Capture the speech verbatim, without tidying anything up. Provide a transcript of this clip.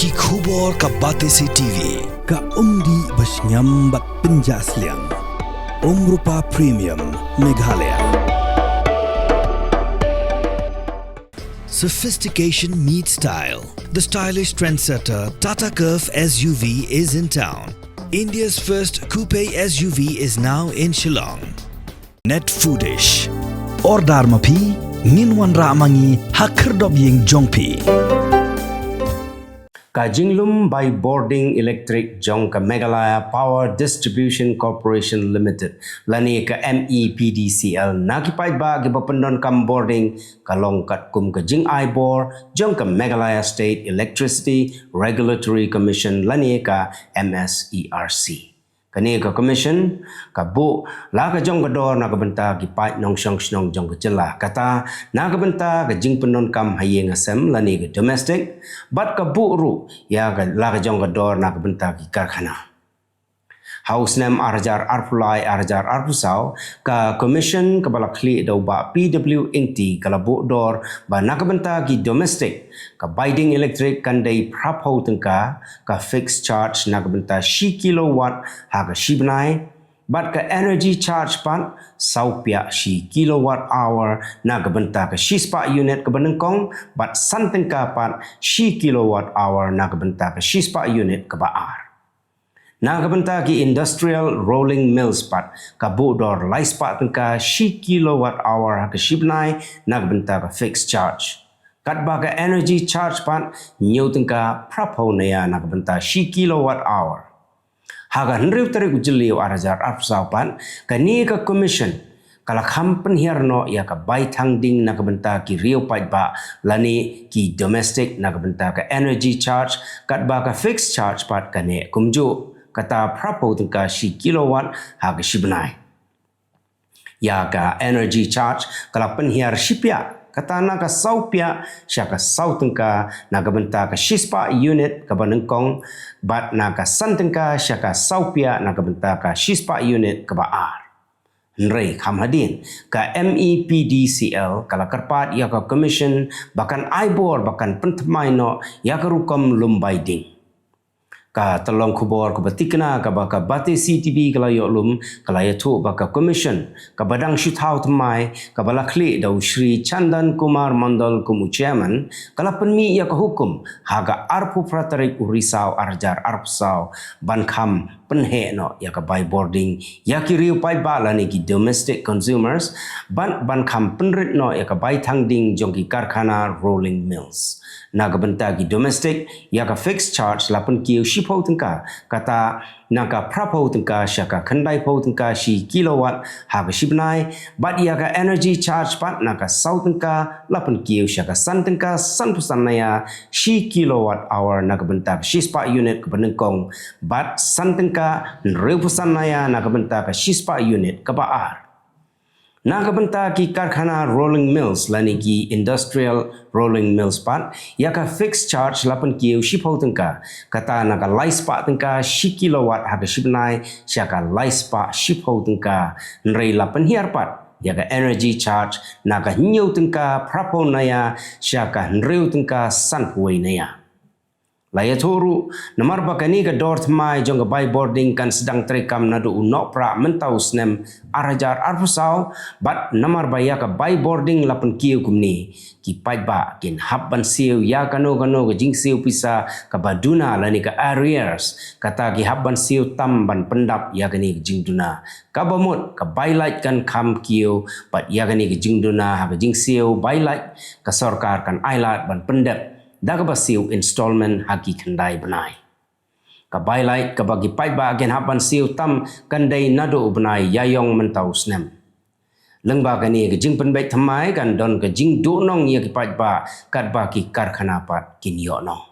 Ki khubor ka Batesi T V, ka umdih ba shngiam bad pynjah sliang. Umrupa Premium, Meghalaya. Sophistication meets style. The stylish trendsetter Tata Curvv S U V is in town. India's first coupe S U V is now in Shillong. Net Foodish. Order ma phi, ngin wanrah ma ngi ha khyrdop ïing jong phi. Ka jinglum bai bording elektrik jong ka Meghalaya Power Distribution Corporation Limited, lane ka M E P D C L, na ki paidbah kiba pyndonkam bording, ka long katkum ka jingai bor jong ka Meghalaya State Electricity Regulatory Commission, lane ka M S E R C. Kane ka commission ka buh la ka jong ka dor na ka bynta ki paid nongshong shnong jong ka jylla, kata na ka bynta ka jingpyndonkam ha ïing ha sem lane ka domestic, bad ka buh ruh ïa ka la ka jong ka dor na ka bynta ki karkhana. Ha u snem ar hajar arphew lai ar hajar arphew saw, ka commission kaba la khlieh da u Bah P W Ingti ka la buh dor ba na ka bynta ki domestic, ka bai ding elektrik kan dei phraphew tyngka, ka fixed charge na ka bynta shi kilowatt ha ka shi bnai, bad ka energy charge pat saw piah shi kilowatt hour na ka bynta ka shi spah unit kaba nyngkong, bad san tyngka pat shi kilowatt hour na ka bynta ka shi spah unit kaba ar. Na ka bynta ki industrial rolling mills pat, ka buh dor lai spah tyngka shi kilowatt hour ha ka shi bnai na ka bynta ka fixed charge. Katba ka energy charge pat hynñiew tyngka phraphew naïa na ka bynta shi kilowatt hour. Ha ka hynriew tarik u Jylliew ar hajar arphew saw pat, kane ka commission ka la kham pynhiar noh ïa ka bai thang ding na ka bynta ki riew paidbah lane ki domestic na ka bynta ka energy charge, katba ka fixed charge pat ka neh kumjuh, kata phraphew tyngka shi kilowatt ha ka shi bnai. Ïa ka energy charge ka la pynhiar shi piah, kata na ka saw piah sha ka saw tyngka na ka bynta ka shi spah unit kaba nyngkong, bad na ka san tyngka sha ka saw piah na ka bynta ka shi spah unit kaba ar. Hynrei kham hadien, ka M E P D C L ka la kyrpad ïa ka commission ba kan ai bor ba kan pynthymmai noh ïa ka rukom lum bai ding. Ka tyllong khubor kaba tikna kaba ka Batesi T V ka la ïoh lum, ka la ïathuh ba ka commission kaba dang shu thaw thymmai, kaba la khlieh da u Shri Chandan Kumar Mondal kum u chairman, ka la pynmih ïa ka hukum ha ka arphew phra tarik u Risaw ar hajar arphew saw ban kham pynheh noh ïa ka bai bording ïa ki riew paidbah lane ki domestic consumers, bad ban kham pynrit noh ïa ka bai thang ding jong ki karkhana rolling mills. Na ka bynta ki domestic, ïa ka fixed charge la pynkiew shiphew tyngka, kata na ka phraphew tyngka sha ka khyndaiphew tyngka shi kilowatt ha ka shi bnai, bad ïa ka energy charge pat na ka saw tyngka la pynkiew sha ka san tyngka sanphew san naïa shi kilowatt hour na ka bynta ka shi spah unit kaba nyngkong, bad san tyngka hynriewphew san naïa na ka bynta ka shi spah unit kaba ar. Na ka bynta ki karkhana rolling mills lane ki industrial rolling mills pat, ïa ka fixed charge la pynkiew shiphew tyngka, kata na ka lai spah tyngka shi kilowatt ha ka shi bnai sha ka lai spah shiphew tyngka, hynrei la pynhiar pat ïa ka energy charge na ka hynñiew tyngka phraphew naïa sha ka hynriew tyngka sanphew wei naïa. La ïathuh ruh, namar ba kane ka dor thymmai jong ka bai bording kan sdang treikam naduh u Nohprah mynta u snem ar hajar arphew saw, bad namar ba ïa ka bai bording la pynkiew kumne, ki paidbah kin hap ban siew ïa kano kano ka jingsiew pisa kaba duna lane ka arrears, kata ki hap ban siew tam ban pyndap ïa kane ka jingduna. Kaba mut ka bai lait kan kham kiew, bad ïa kane ka jingduna ha ka jingsiew bai lait, ka sorkar kan ailad ban pyndep da kaba siew installment ha ki khyndai bnai. Ka bai lait kaba ki paidbah kin hap ban siew tam kan dei naduh u bnai Ïaïong mynta u snem. Lyngba kane ka jingpynbeit thymmai kan don ka jingduhnong ïa ki paidbah katba ki karkhana pat kin ïoh nong.